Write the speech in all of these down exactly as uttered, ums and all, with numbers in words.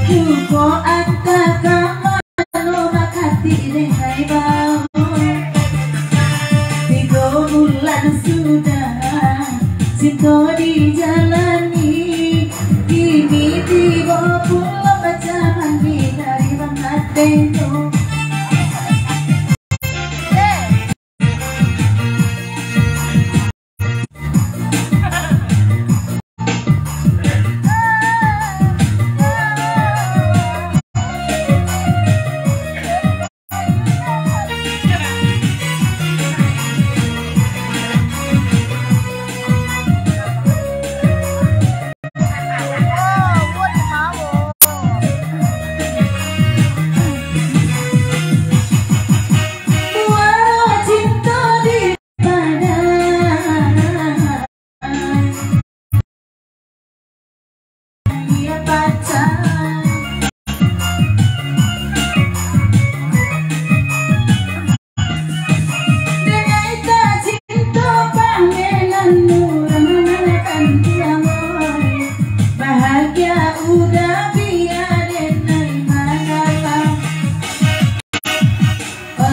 Luko antah ka mano makatik denai bao. Tigo bulan sudah cinto dijalani. Kini tibo pulo pacah mandi dari bangkateh tu.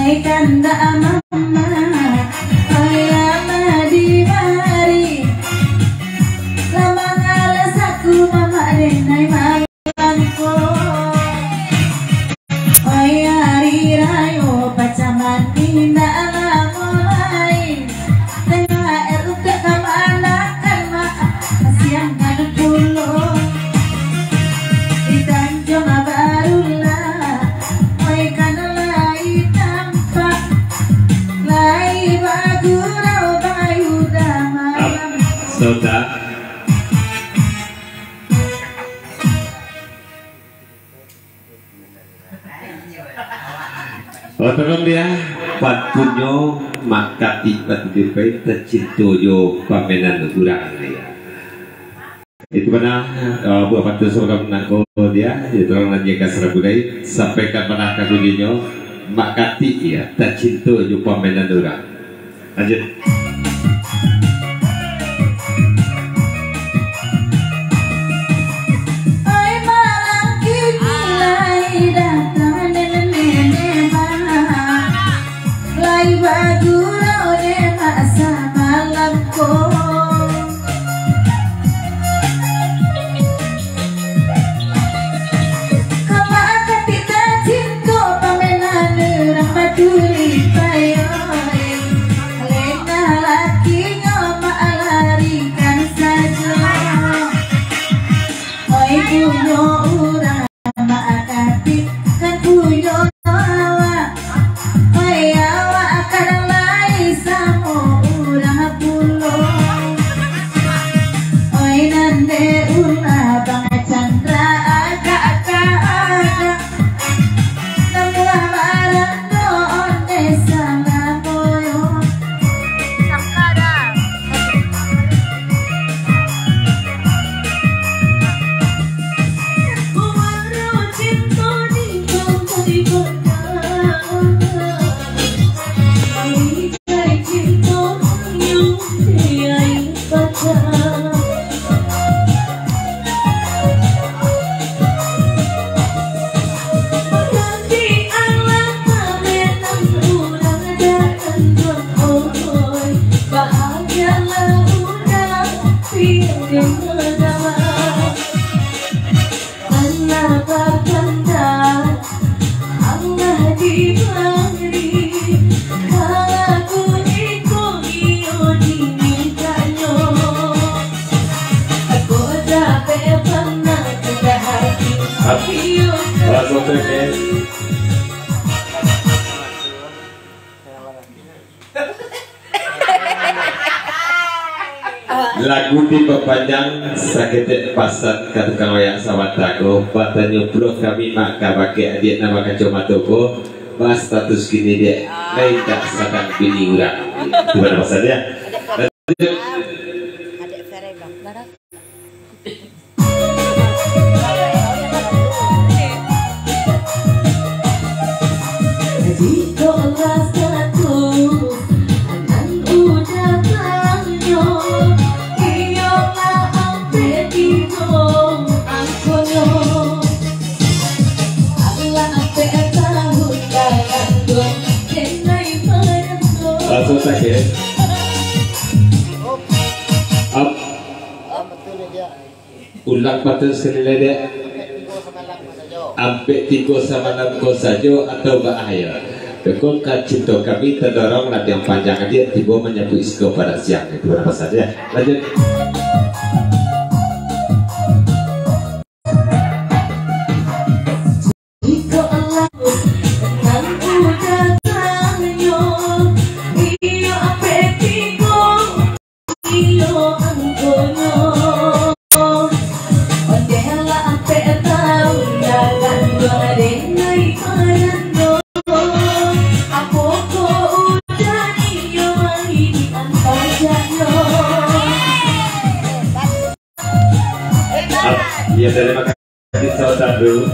Oi kandak mama, oi alah di mari. Lah mangalah saku mamak denai malam ko. Oi hari rayo pacah mandi ndak lamo lai. Tengah air udah kamanakan mak, kasian ngaduk pulo. Di Tanjung Barulah, oi kan lai tampak, lai bagurau bayu damai. Sudah. Oh, tolong dia, pantunnyo Mak Katik Batu Dipai, tacinto jo pamenan urang dia. Itu bana, eh, buah pantun sabagai nak ko dia, ya, tolong nan jaga sarabu dai, sampaikan bana ka kunjunyo, Mak Katik, ya, tacinto jo pamenan urang. Lanjut. Oi malam kini lai datang nenek-nenek bana. Lai bagurau dek mak samalam ko. Ka Mak Katik tacinto pamenan urang Batu Dipai, oi. Lengah lakinyo mak larikan sajo. Oi punyo urang Mak Katik kan punyo awak. Oi awak kan lai samo urang pulo. Oi nan dek ulah Bang Chandra agak-agak. Namuah barang do onde salamonyo. Lagu ti bapanjang saketek pasan ka tukang oyak sabanta ko, batanyo pulo kami mak ka bakeh adiak nan bakacomato ko, ba status kini dek, lain dak sadang bini urang. Itu bana pasan dia. Lanjut. Ulang patut sakali lai, Dek. Ampek tigo samalam ko sajo atau baa yo? Beko ka cinto kami tadorong latihan panjang, Dek, tibo manyabuik siko padak siang. Itu nan pasan, yo. Lanjut. Iya, terima kasih. Saudara dulu.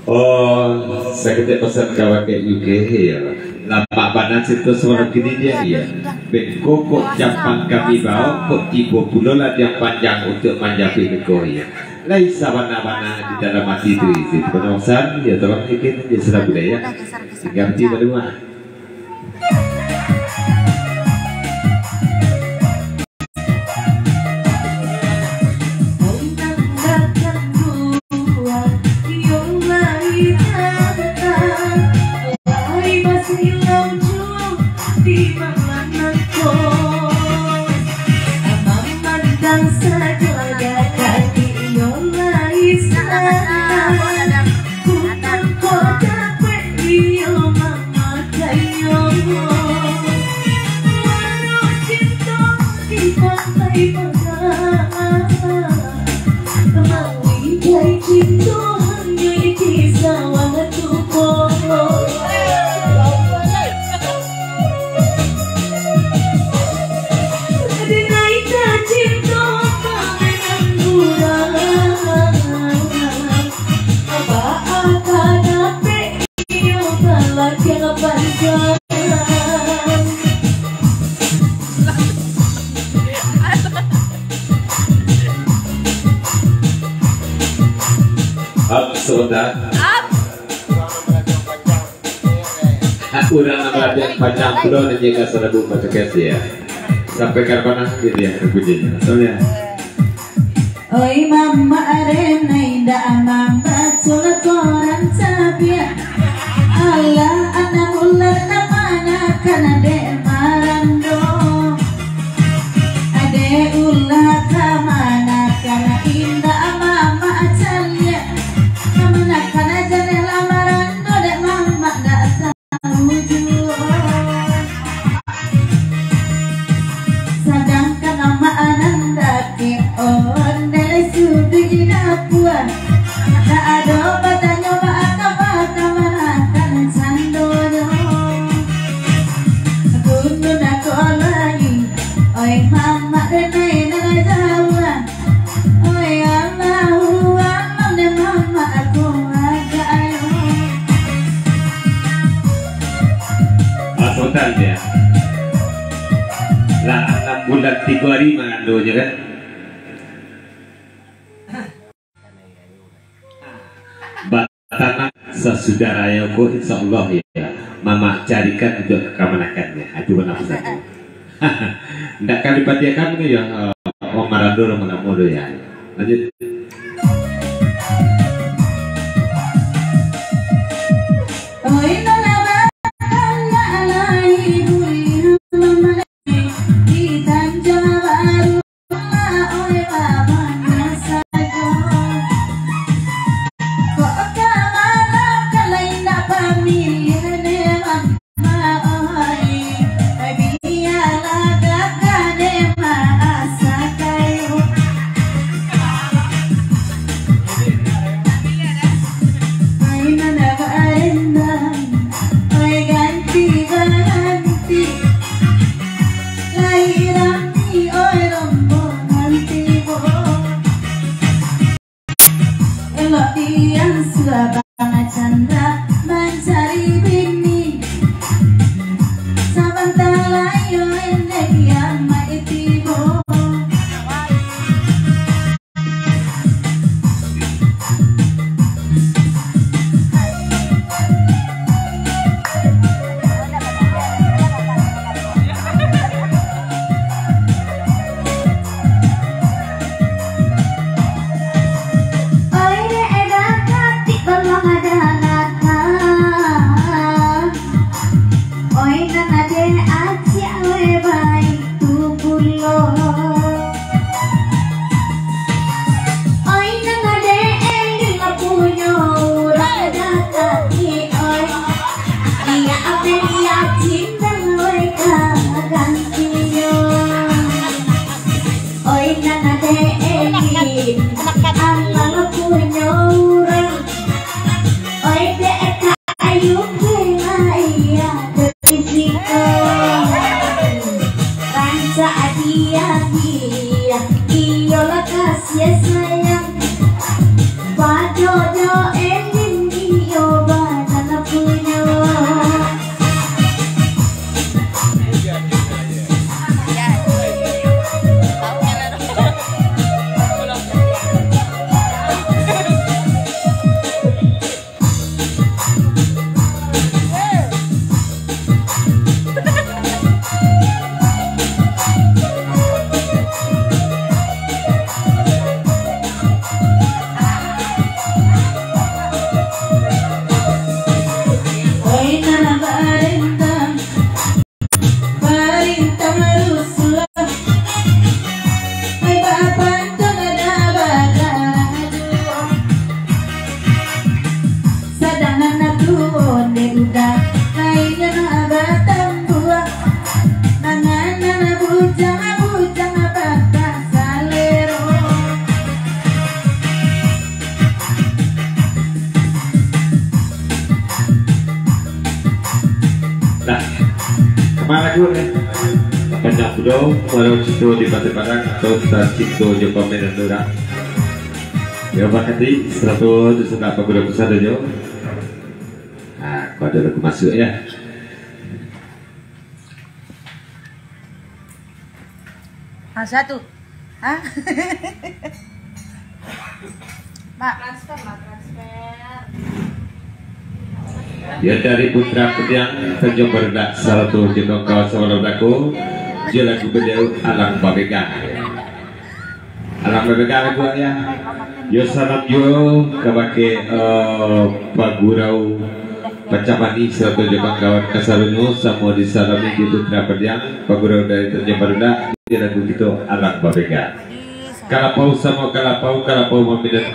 Oh, saketek pasan ka bakeh U K, yo. Lamak bana carito samalam kini, Dek, yo. Beko kok jampang kami bao, kok tibo pulo latihan panjang untuak manjapuik beko, yo. Lai sabana-bana di dalam ati tu isi. Panawasan, yo, tolong bikin, yo, sudah buliah, yo. Tingga ti baru mah. Up, sebentar. Up. Urang nan latihan panjang pulo nan jaga sarabu batukar sia. Sampai ka panah gitu ya, bunyinya. Soalnya. Oi mamak, ado nan indak mambaco koran sabiak. Alah, anak ular nan manakan dek marando. Adek ulah kamanakan, indak mamak caliak. Kamanakan jaleh lah marando, dek mamak ndak tahu juo. Sadangkan mamak nan dakek, ondeh suduik dapua. Tak ado batanyo baa ka kamanakan sandonyo. Gunun ako lai, oi mamak denai nan jauah. Oi Allahu Akbar, dek mamak ako agak ayo. Ah, spontan ya. Lah, anam bulan tigo ari mangandonyo kan. Batanang sasudah rayo ko, insya Allah ya, mamak carikan untuak kamanakannya. Itu bana pasan. Ndak ka dipatiakan tu ya, eh, Om Marando, Om Marando tu ya. Lanjut. Oi, nona batang nak lai buliah mamak di Tanjung Baru. Sadia-dia, iyolah kasih sayang. Pajodoh ending iyo badan punyo. Oi, nan barentang. Parintah rusuah. Hai, bapantun dah bagarajuah. Sadang anak tuo dek udah, lainyo nak batambuah. Mangan anak bujang, bujang bakah salero. Nah, kamano lagu ni? Panjang pulo, walau cinto di Pasir Padang atau Cinto jo Pamenan Urang. Yo, bakati sarato tu sanak paguno pusat jo. Nah, kau ado lagu masuak, yo. Ha, satu. Ha? Mak. Transfer lah, transfer. Yo, dari Putra Pediang, Tanjung Barudak, sarato jo kawan-kawan sabana balaku, jo lagu baliau, Alang Babega. Alang Babega lagu, yo. Yo, salam juo kabake, eh, pagurau Pancamani sarato jo kawan-kawan kasadonyo, samo disalami di Putra Pediang, pagurau dari Tanjung Barudak, di lagu kito Alang Babega. Kalapau samo kalapau, kalapau maminum